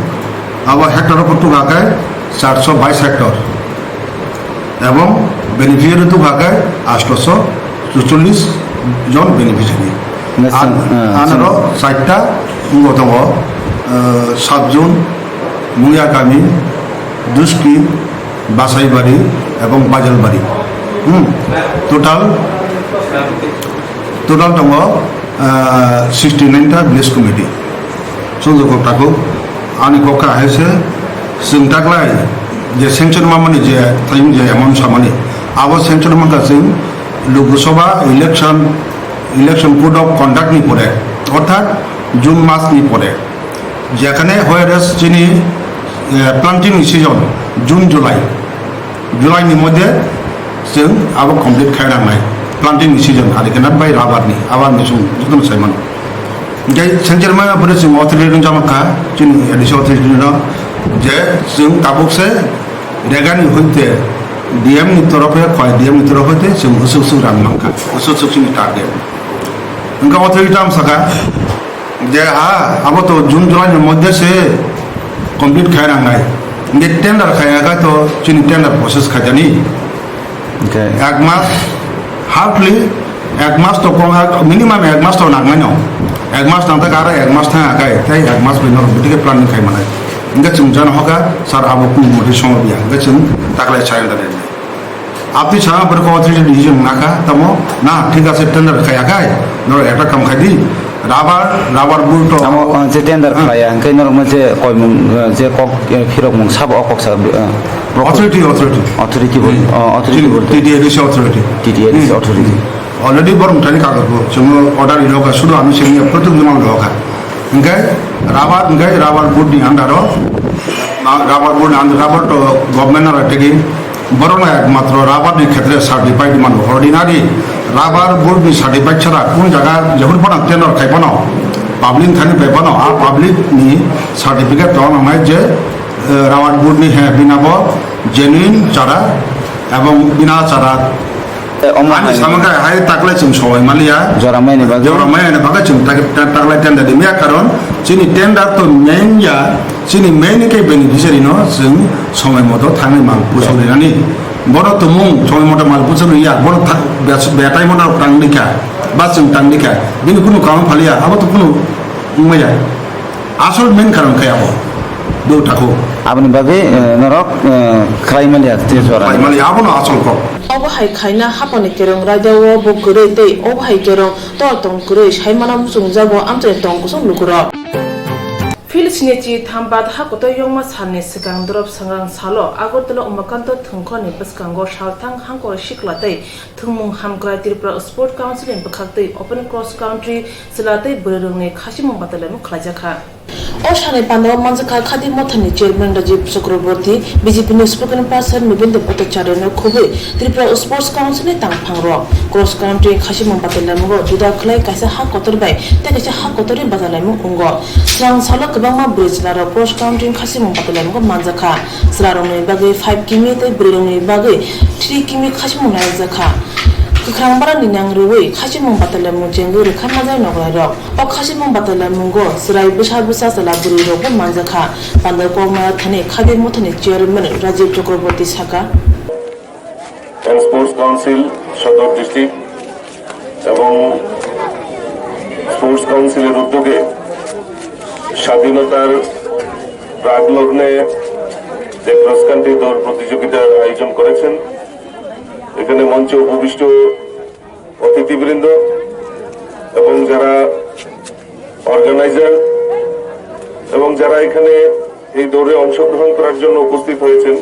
Abo hectare o tukha khe charso bais hectare. Ebong beneficiary tukha khe aatso chuchollis jon beneficiary. National, An-, ah, anaro chini- charta wngbo tongo, ah, Sabjun, Muyakami, Duski, Basaibari ebong Bajalbari. Hmm. Total, total tongo, ah, sixty nine ta village committee. Sujok kok takhuk, ani kok kha hai se, chwng taklai je sanction mamani je thayung je amount samani, abo sanction mankha chwng Lok Sabha election, election code of conduct ni pore, orthat June mas ni pore. Jekhane whereas chini, eh, planting ni season June, July, July ni moddhe chwng abo complete khai nangnai, planting ni season, ari khe nat bai rubber ni, abo ang chwng jotono sai mano. Hingke sanction maya pore chwng authority no jama kha, chini A D C authority no, je chwng tabuk se Regani hoite D M ni torofe, khoi D M ni torofe te chwng usuk usuk rang mankha, usuk usuk chini target. Hingke authority am saka, je, ha, abo to June July ni moddhe se complete khai nangnai. Hingke tender khai ya kha to chini tender process khai jani. Okay. Ek mas, hardly ek mas to kong, minimum ek mas to nangnai no. Ek mas nang ta kara ek mas thang akai, tei ek mas bai norok bwtike planning khai manai. Hingke chwng jana hoka, sir abo kung moti songo biya. Hingke chwng taklai sai da. Abdi chwng borok authority decision naka, tamo na, thik ase, tender khaya khai, norok ekta kam khai di, rubber, rubber board to. Tamo, uh, je tender khaya, hingke norok mo je koimung, uh, je kok, uh, phirok mung sabo o kok sa, uh, authority, authority. Authority bo, uh, authority bo. T D A D C authority. T D A D C authority. Already borok thani kagoj bo, chwng order ri rokha, sudu ami sini protok joma rokha. Hingke rubber, hingke rubber board ni under o, ma-, rubber board ni under, rubber to government no rw tigi, borok no ekmatro rubber ni khetre certified mano. Ordinary rubber board ni certified chara kun jaga jehur phano tender khai phano, public thani pai phano, a public ni certificate to nangnai je, eh, rubber board ni he bina bo genuine chara ebong bina chara. Omo ani hai samung khe hai taklai chwng sowai maliya. Jora maini bagwi. Jora maini bagwi chwng tak-, tak-, taklai tender di miya, karon chini tender to main ya, chini main khe beneficiary no chwng somoi moto thangwi mal puchok rinani. Bono tumung somoi moto mal puchok ya, bono thak-, bes-, betai mono tang dikha, ba chwng tang dikha, bini kunu kaam phaliya, abo to kunu wngmaya. Asol main karon khe abo. Do thakho. Aboni bagwi, eh, norok, eh, khlai maliya, te jora. Khlai maliya, abono asol kok. Obo hai khaina hapani kerong raida o bo kwrwi tei obo hai kerong tor tong kwrwi sai mana muchungjago amchai tong kusung lukurok. Phil sinichi thambad ha kotor yongma salni swkang dorop sangrang salo Agartala Umakanto thwngkhorni bwskango salthang hangkor sikla tei thwngmung hamkrai Tripura Sport Council ni bwkhaktwi open cross country chwla tei bwrwirokni khasimung batalaimung khlaijakha. O salni pandao manjakha Khadi Mothani chairman Rajiv Chakraborty, B J P ni spokesperson Nibendra Bhattacharya no khubui Tripura Sports Council ni tangphangrok. Cross country khasimung batailamungo juda khlai kaisa ha kotor bai tei kaisa ha kotorni bachalaimung wngo. Swrang salo kwbangma bwrwi chwlarok cross country khasimung batailamungo manjakha. Chwlarokni bagwi five kimi tei bwrwirokni bagwi three kimi khasimung naijakha. Kwkhrang barani nang rwui khasimung batalaimung chengwi rwkha majai noglairok. O khasimung batalaimungo chwrai bwsa bwsa chwla bwrwirokbo manjakha. Pandal koknaya thani Khadi Mothani chairman Rajiv Chakraborty saka. and Sports Council সদর ডিস্ট্রিক্ট এবং স্পোর্টস কাউন্সিলের উদ্যোগে স্বাধীনতার প্রাক লগ্নে যে cross country দৌড় প্রতিযোগিতার আয়োজন করেছেন, এখানে মঞ্চে উপবিষ্ট অতিথিবৃন্দ এবং যারা অর্গানাইজার এবং যারা এখানে এই দৌড়ে অংশগ্রহণ করার জন্য উপস্থিত হয়েছেন,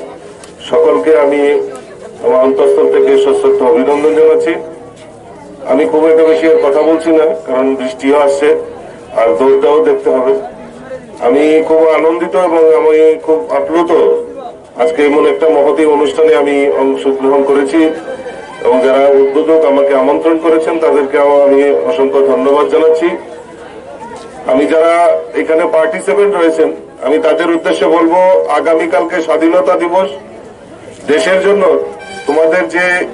সকলকে আমি আমার অন্তঃস্থল থেকে সশ্রদ্ধ অভিনন্দন জানাচ্ছি। আমি খুব একটা বেশি আর কথা বলছি না, কারণ বৃষ্টিও আসছে, আর দৌড়টাও দেখতে হবে। আমি খুব আনন্দিত এবং আমি খুব আপ্লুত, আজকে এমন একটা মহতী অনুষ্ঠানে আমি অংশগ্রহণ করেছি এবং যারা উদ্বোধক আমাকে আমন্ত্রণ করেছেন, তাদেরকেও আমি অসংখ্য ধন্যবাদ জানাচ্ছি। আমি যারা এখানে পার্টিসিপেন্ট রয়েছেন, আমি তাদের উদ্দেশ্যে বলবো, আগামীকালকে স্বাধীনতা দিবস, দেশের জন্য তোমাদের যে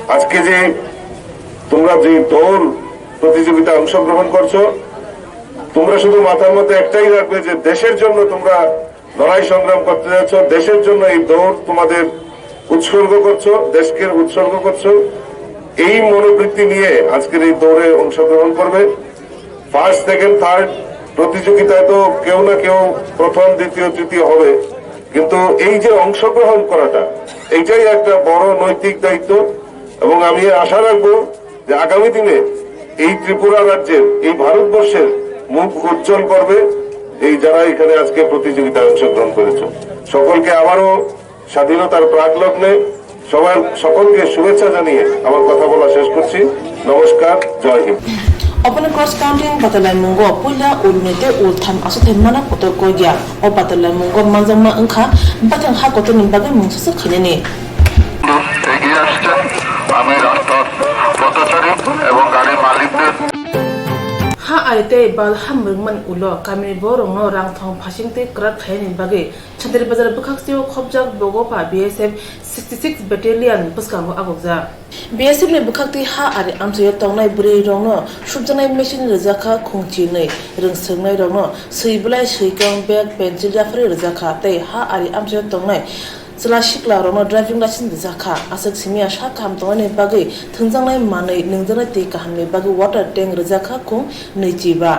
আজকে যে তোমরা যে দৌড় প্রতিযোগিতা অংশগ্রহণ করছো, তোমরা শুধু মাথার মধ্যে একটাই রাখবে যে দেশের জন্য তোমরা লড়াই সংগ্রাম করতে যাচ্ছ, দেশের জন্য এই দৌড় তোমাদের উৎসর্গ করছো, দেশকে উৎসর্গ করছো। এই মনোবৃত্তি নিয়ে আজকের এই দৌড়ে অংশগ্রহণ করবে। ফার্স্ট, সেকেন্ড, থার্ড প্রতিযোগিতায় তো কেউ না কেউ প্রথম, দ্বিতীয়, তৃতীয় হবে, কিন্তু এই যে অংশগ্রহণ করাটা, এইটাই একটা বড় নৈতিক দায়িত্ব। এবং আমি আশা রাখবো যে আগামী দিনে এই ত্রিপুরা রাজ্যের, এই ভারতবর্ষের মুখ উজ্জ্বল করবে এই যারা এখানে আজকে প্রতিযোগিতায় অংশগ্রহণ করেছো। সকলকে আবারও স্বাধীনতার প্রাক লগ্নে সবার, সকলকে শুভেচ্ছা জানিয়ে আমার কথা বলা শেষ করছি। নমস্কার, জয় Hind. Open cross country batalaimungo puila ulni tei ultham aswk thai mana kotor koi ya. O batalaimungo manjakma wngkha bathang ha kotorni bagwi mungsaswk khainani. এগিয়ে আসছেন। আমি রাস্তার পথচারী এবং গাড়ির মালিকদের Ha ari tei bal ha mwrwkmani ulo kamini borokno rangthong phasing tei kwrak khainani bagwi Chandir Bazar bwkhakstio khopjak Bogopha B S F sixty six Battalion bwskango agokjak. B S F ni bwkhaktwi ha ari amchaio tongnai bwrwirokno supjaknai machine rwjakha, khung chinwi rwngswknairokno swi bwlai, swikang, bag, pencil yapharwi rwjakha tei ha ari amchaio tongnai chwla sikla rokno driving license rwjakha. Aswk simi ya sak kaham tongnaini bagwi thwngjaknai manwi, nwngjaknai twi kahamni bagwi water tank rwjakha, khung nwi chiba.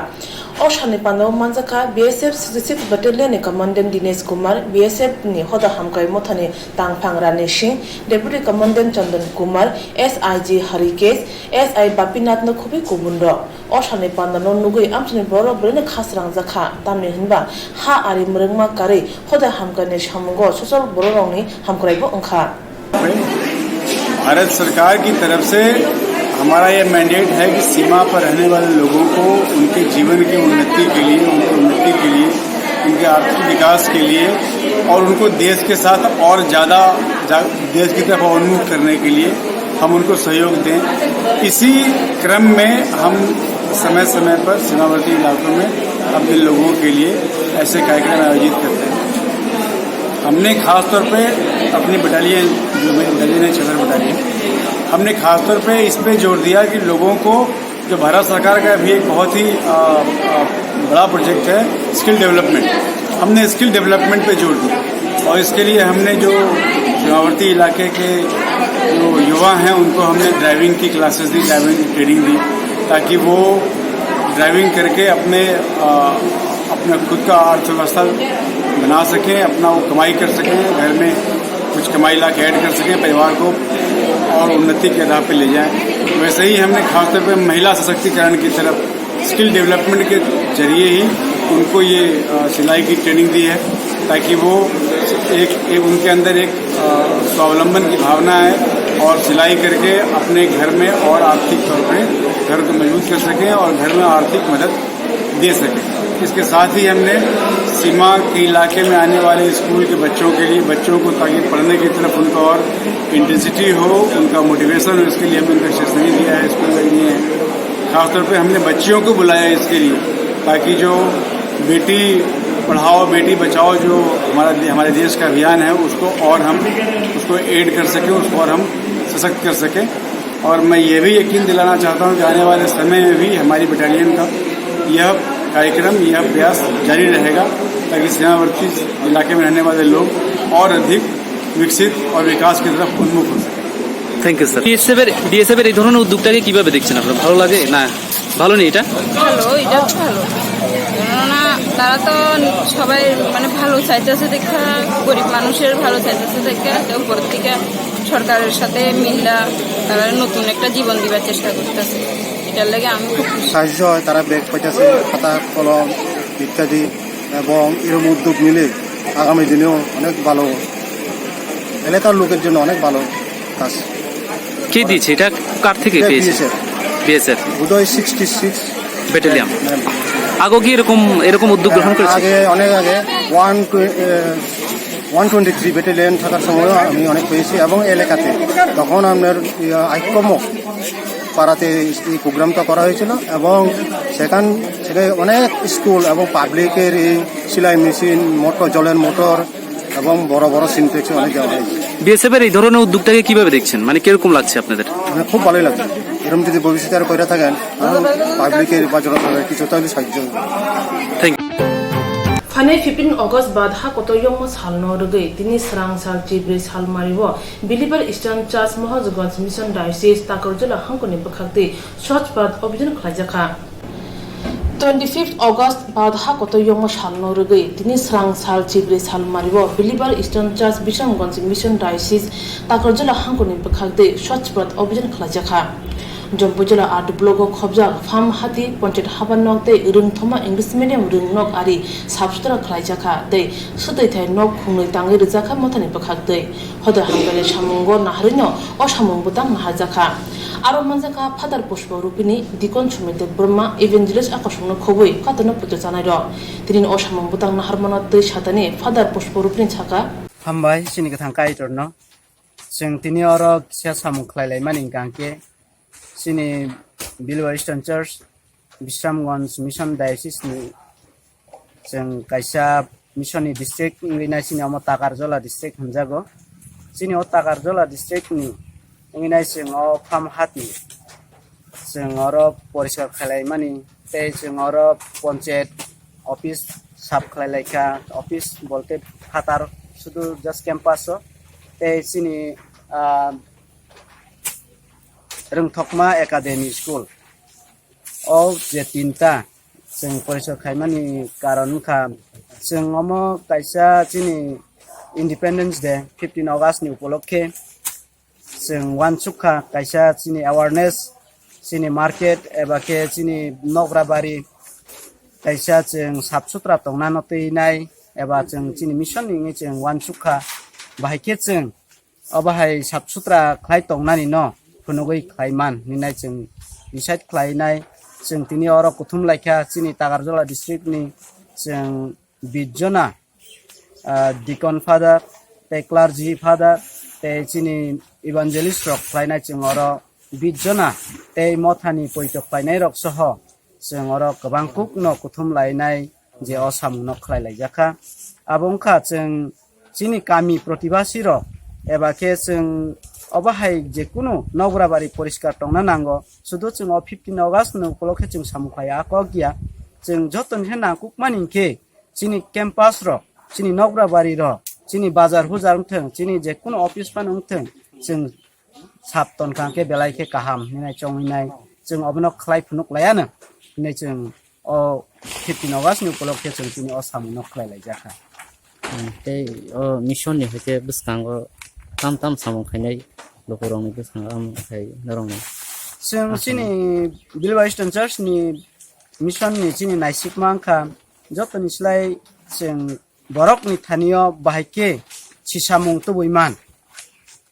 O salni pandao manjakha B S F sixty six Battalion ni Commandant Dinesh Kumar, B S F ni Hoda Hamkrai Mothani Tangphang Rani Singh, Deputy Commandant Chandan Kumar, S I G Harikesh, S I Bapinath no khobwi kubunrok. O salni pandano nugwi amchaini borok belai no khasrangjakha, tamni hwnba ha ari mwrwkma karwi Hoda Hamkrai ni samungo sosol bororokni hamkraibo wngkha. Bharat सरकार की तरफ से हमारा यह मैंडेट है कि सीमा पर रहने वाले लोगों को उनके जीवन की उन्नति के लिए, उनकी उन्नति के लिए, उनके आर्थिक विकास के लिए और उनको देश के साथ और ज़्यादा जा- देश की तरफ उन्मुख करने के लिए हम उनको सहयोग दें। इसी क्रम में हम समय समय पर सीमावर्ती इलाकों में अपने लोगों के लिए ऐसे कार्यक्रम आयोजित करते हैं। हमने खास तौर पे अपनी बटालियन, जो मेरी बटालियन है, छतर बटालियन, हमने खास तौर पे इस पे जोर दिया कि लोगों को, जो भारत सरकार का भी एक बहुत ही अ, अ, बड़ा प्रोजेक्ट है स्किल डेवलपमेंट, हमने स्किल डेवलपमेंट पे जोर दिया। और इसके लिए हमने जो सीमावर्ती इलाके के जो युवा हैं, उनको हमने ड्राइविंग की क्लासेस दी, ड्राइविंग की ट्रेनिंग दी, ताकि वो ड्राइविंग करके अपने अ, अपना खुद का अर्थव्यवस्था बना सकें, अपना वो कमाई कर सकें, घर में कुछ कमाई ला के ऐड कर सकें, परिवार को और उन्नति के राह पे ले जाएं। वैसे ही हमने खासतौर पे महिला सशक्तिकरण की तरफ स्किल डेवलपमेंट के जरिए ही उनको ये अ, सिलाई की ट्रेनिंग दी है, ताकि वो एक, एक उनके अंदर एक अ, स्वावलंबन की भावना है और सिलाई करके अपने घर में और आर्थिक तौर पे घर को मजबूत कर सकें और घर में आर्थिक मदद दे सकें। इसके साथ ही हमने सीमा के इलाके में आने वाले स्कूल के बच्चों के लिए, बच्चों को, ताकि पढ़ने की तरफ उनका और इंटेंसिटी हो, उनका मोटिवेशन हो, इसके लिए हमने उनको स्टेशनरी दिया है, स्कूल बैग दिए हैं। खासतौर पे हमने बच्चियों को बुलाया इसके लिए, ताकि जो बेटी पढ़ाओ बेटी बचाओ जो हमारा दे- हमारे देश का अभियान है, उसको और हम उसको एड कर सकें, उसको और हम सशक्त कर सकें। और मैं ये भी यकीन दिलाना चाहता हूँ कि आने वाले समय में भी हमारी बटालियन का यह कार्यक्रम, यह प्रयास जारी रहेगा, ताकि सीमावर्ती इलाके में रहने वाले लोग और अधिक विकसित और विकास की तरफ उन्मुख हो सकें। Thank you sir. বিএসএফ এর, বিএসএফ এর এই ধরনের উদ্যোগটাকে কিভাবে দেখছেন আপনারা? ভালো লাগে না ভালো নেই এটা? ভালো, এটা ভালো। কেননা তারা তো সবাই মানে ভালো চাইতেছে দেখা, গরিব মানুষের ভালো চাইতেছে দেখা, তো উপর থেকে সরকারের সাথে মিল্লা তারা নতুন একটা জীবন দিবার চেষ্টা করতেছে। এটার লাগে আমি খুব খুশি। সাহায্য হয়, তারা ব্যাগ পাইতেছে, খাতা কলম ইত্যাদি, এবং এরকম উদ্যোগ নিলে আগামী দিনেও অনেক ভালো, এলাকার লোকের জন্য অনেক ভালো কাজ। কে দিয়েছে এটা? কার থেকে এটা পেয়েছে? বিএসএফ। বিএসএফ। উদয় সিক্সটি সিক্স ব্যাটালিয়ন। আগে কি এরকম, এরকম উদ্যোগ গ্রহণ করেছে? আগে, অনেক আগে ওয়ান টু-, এ, ওয়ান টোয়েন্টি থ্রি ব্যাটালিয়ন থাকার সময়ও আমি অনেক পেয়েছি এবং এলাকাতে তখন আপনার, ইয়া, আইকম পাড়াতে এই প্রোগ্রামটা করা হয়েছিল এবং সেখান থেকে অনেক স্কুল এবং পাবলিকের এই সেলাই মেশিন, মোটর, জলের মোটর এবং বড় বড় সিনটেক্স অনেক দেওয়া হয়েছে। বিএসএফ এর এই ধরনের উদ্যোগটাকে কিভাবে দেখছেন, মানে কিরকম লাগছে আপনাদের? মানে খুব ভালোই লাগছে। এরকম যদি ভবিষ্যতে আরো করে থাকেন, পাবলিকের বা জনসাধারণের কিছু তাহলে সাহায্য হবে। Phainai fifteen August bad ha kotor yongmo salno rwgwi tini srang sal chibri salmario Believer Eastern Church Mohajganj Mission Diocese Takarjala hangkoni bwkhak twi Swachh Bharat Abhiyan khlaijakha. Twenty fifth August bad ha kotor yongmo salno rwgwi tini srang sal chibri salmario Believer Eastern Church Bishamganj Mission Diocese Takarjala hangkoni bwkhak twi Swachh Bharat Abhiyan khlaijakha. Jompui jila R D block o khobjak Pham Hati Ponchayat Habar Nok tei Rwngthoma English Medium Rwngnok ari sap sutra khlaijakha tei swtwi thai nok khungnwi tangwi rwjakha mothani bwkhak twi. Hodai hamkrai samungo naharwino o samung bwtang naharjakha. Aro manjakha Father Pushpa Rupini, Deacon Sumit Debbarma, Evangelist Akosongno khobwi katano puja chanairok. Tini o samung bwtang naharmano twi satani Father Pushpa Rupini saka. Hambai chini kwthang Kaitorno. Chwng tini oro kisa samung khlai lai mani hwnkha hwnkhe chini Believer Eastern Church Bisramganj Mission Diocese ni chwng kaisa mission ni district wngwi nai chini omo Takarjala district hwnjago. Chini o Takarjala district ni wngwi nai chwng o Pham Hati chwng oro poriskar khlai mani tei chwng oro ponchayat office sap khlai lai kha, office bolte phatar sudu just campus o tei chini ah, Rwngthokma Academy School o je tinta chwng poriskar khaimani karon wngkha chwng omo kaisa chini Independence Day fifteen August ni upolokhe chwng uansukha kaisa chini awareness chini market eba khe chini nogra bari kaisa chwng sap sutra tongna no twi nai eba chwng chini mission ni wngwi chwng uansukha bahai khe chwng obo hai sap sutra khlai tongnani no phunugwi khlai man hinwi nai chwng decide khlai nai chwng tini oro kuthum lai kha chini Takarjala district ni chwng bish jona ah, deacon father, tei clergy father, tei chini evangelist rok khlainai chwng oro bish jona, tei mothani poito khlainai rok soho chwng oro kwbang kuk no kuthum lainai je o samung no khlai laijak kha. Abo wngkha chwng chini kami protibasi rok eba khe chwng obo hai je kunu nogra bari poriskar tongna nango, sudu chwng o fifteen August ni ukolok khe chwng samung khlai ya kok ya, chwng joto ni khe nangkuk mani hwnkhe chini campus rok, chini nogra bari rok, chini bazar hujar wngthwng, chini je kunu office phano wngthwng, chwng sap tonkha hwnkhe belai khe kaham hinwi chongwi nai, chwng obono khlai phunuk laiya no hinwi chwng o fifteen August ni ukolok khe chwng chini o samung no khlai laijak kha. Tei o mission ni hai khe bwskango tam tam samung khainai lukurok ni bwskango am khai norok ni. Chwng chini Believer Eastern Church ni mission ni chini naisikma wngkha jotoni slai chwng borok ni thani o bahai khe sisamung tubui man,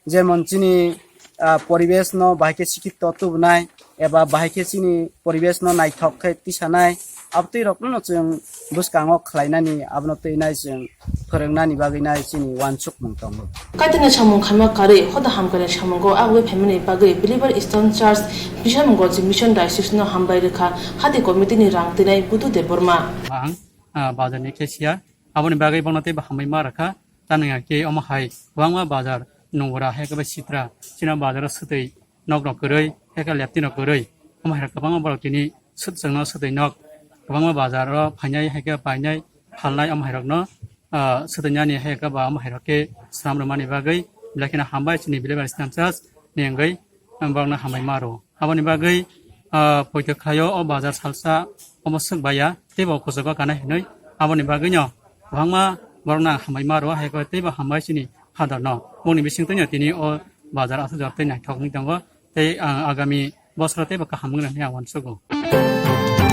jemon chini ah, poribesh no bahai khe sikito tubunai eba bahai khe chini poribesh no naithok khe tisanai, abotwi rok no chwng bwskango khlainani abono twi nai chwng phwrwngnani bagwi nai chini uansukmung tongo. Kaitorni samung khaima karwi hoda hamkrai samungo abwi phaimani bagwi Believer Eastern Church Bishamganj Mission Diocese no hambai rwkha hati committee ni rang twinai Budu Debbarma. Ang ah, bazar ni cashier, aboni bagwi bono tei hambai ma rwkha. Tamni hwnkhe omo hai kwbangma bazar nungura hai khe bai sitra chini bazar o swtwi nok rok kwrwi, hai khe leptin rok kwrwi. Omo hai rok kwbangma borok tini swtwk swkno swtwi nok, kwbangma bazar o phainai, hai khe painai, phalnai, omo hai rokno, ah, swtwinani hai khe ba omo hai rok khe swnam rwmani bagwi belai kheno hambai chini belai bai snam chas ni wngwi borokno hambai ma rwo. Aboni bagwi, ah, poito khlaio o bazar salsa omo swk baiya teibo kuchugo kana hinwi. Aboni bagwino kwbangma borokno ang hambai ma rwo, hai khe teibo hambai chini father no. Bongni bisingtwino tini o bazar aswk jora tei naithok wngwi tongo tei, ah, agami bosoro teibo kaham wngna hinwi ang uansugo.